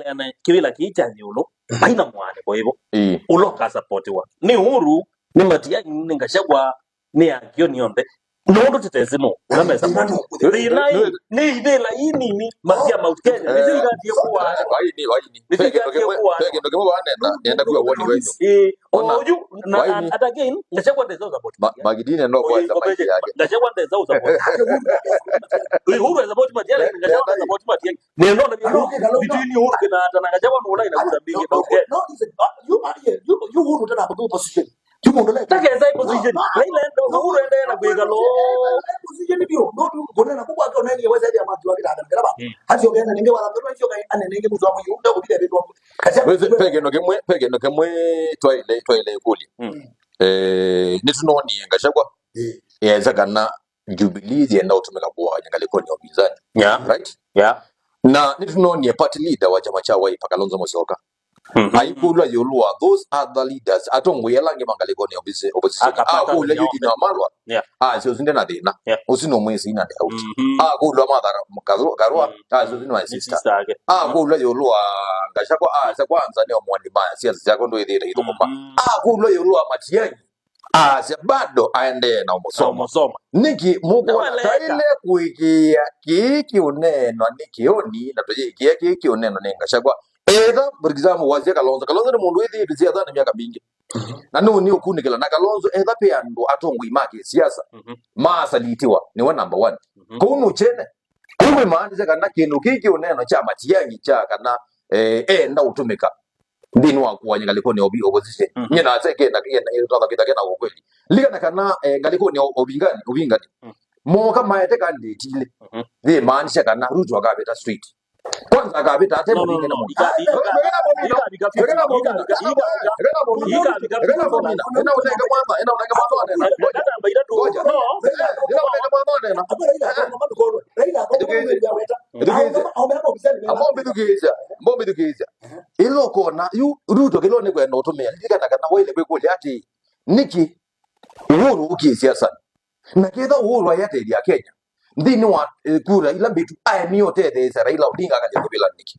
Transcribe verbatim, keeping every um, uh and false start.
Ene kĩvĩla kĩĩ kya yĩũlũ, maina mũaanĩko ĩvo. Ĩĩ. Ũla ũkasapotiwa nĩ Uhuru, nĩ Matiang'i, nĩ Gachagua, nĩ Akioni onthe. Nũndũ tĩtesĩ nũ ũla mesa. Thĩna nĩ, nĩ ivĩla ii nini, masia Mount Kenya, nĩsyo ikatie kũaana. Waini, waini. Nĩsyo ikatie kũaana. Ve kĩndũ kĩmwe vanenda, nenda kuwa woni wenyu. Ĩĩ, o yu, na, and again, Gachagua ndesa ũsapoti. Magidine no kwa support yake. Gachagua ndesa ũsapoti. Uhuru support Matiang'i, Gachagua support Matiang'i. Nĩndona between Uhuru Kenyatta na Gachagua nũla ĩna kura mbingĩ Mount Kenya. Ndakesa position. Raila ende, Uhuru endeee na kwĩkala. Position ndio, no tu kunena kwa kwa nani weza ya mtu wa kitanda kama. Hati yogenda ninge wala kwa hiyo anene ninge mtu wa hiyo ndio kupiga vitu. Ve kĩndũ kĩmwe, ve kĩndũ kĩmwe twaile, twaile ĩkũlyo. Eh, nĩtũnonie Gachagua. Yesa kana Jubilee yenda ũtũmĩka kũaany'a ngalĩkonĩ ya ũpinzani. Yeah. Right? Yeah. Na nĩtũnonie party leader wa kyama kya Wiper, Kalonzo Musyoka. Aikũlw'a ĩũlũ wa those other leaders, atongoi ala angĩ ma ngalĩkonĩ ya opposi-, opposition. Akũlw'a Eugene Wamalwa. Yeah. Asya ũsu ndena thĩna. Yeah. Ũsu nũmwĩsĩ ina doubt. Akũlw'a Martha Karua. Asya ũsu nĩ my sister. Akũlw'a ĩũlũ wa Gachagua. Asya kwanza nĩ omwani ma siasa syakwa ndwĩthĩĩte ithũkũma. Akũlw'a ĩũlũ wa Matiang'i. Asya bado aendee na ũmũsoma. Nĩkĩ mũkwona taile kũĩkĩĩa kĩĩ kĩũneenwa nĩ Kĩoni na tũyĩkĩĩa kĩĩ kĩũneenwa nĩ Gachagua? Etha, for example, wasya Kalonzo. Kalonzo nĩ mũndũ wĩthĩĩtwe siasanĩ myaka mingĩ. Na nũũ nĩ ũkunĩkĩla? Na Kalonzo, etha pe andũ atongoi ma kĩsiasa maasalitiwa, nĩwe number one. Kũu nũkyene. Kũu wĩmaanisya kana kĩndũ kĩĩ kĩũneenwa kya Matiang'i kya kana, eh, eenda ũtũmĩka nthĩnĩ wa kũaany'a ngalĩkonĩ ya opi-, opposition. Nyie nase kena, kena, kena, kena, kena ukweli. Likana kana, eh, ngalĩkonĩ ya ovingani, ovingani. Moka maete candidate ile. Yĩmaanisha kana Ruto akavĩta straight. Kwanza akavĩta ate mũthingane mũno. Ĩna ũnenge mwana, ĩna ũnenge mwana onena. Ngoja. Ĩna ũnenge mwana onena. Ĩthukĩĩsya. Ĩthukĩĩsya. Amo mbĩthukĩĩsya. Mbo mbĩthukĩĩsya. Ĩla ũkona, yu Ruto kĩla nĩ kwenda ũtũmĩa, lilikana kana waile kwĩkũlya atĩ, nĩkĩ Uhuru ũkie siasanĩ? Na ketha Uhuru ayatethya Kenya nthĩnĩ wa, eh, kura ila mbĩtu, aemie ũtetheesya Raila Odinga akalya kĩvĩlanĩ nĩkĩ?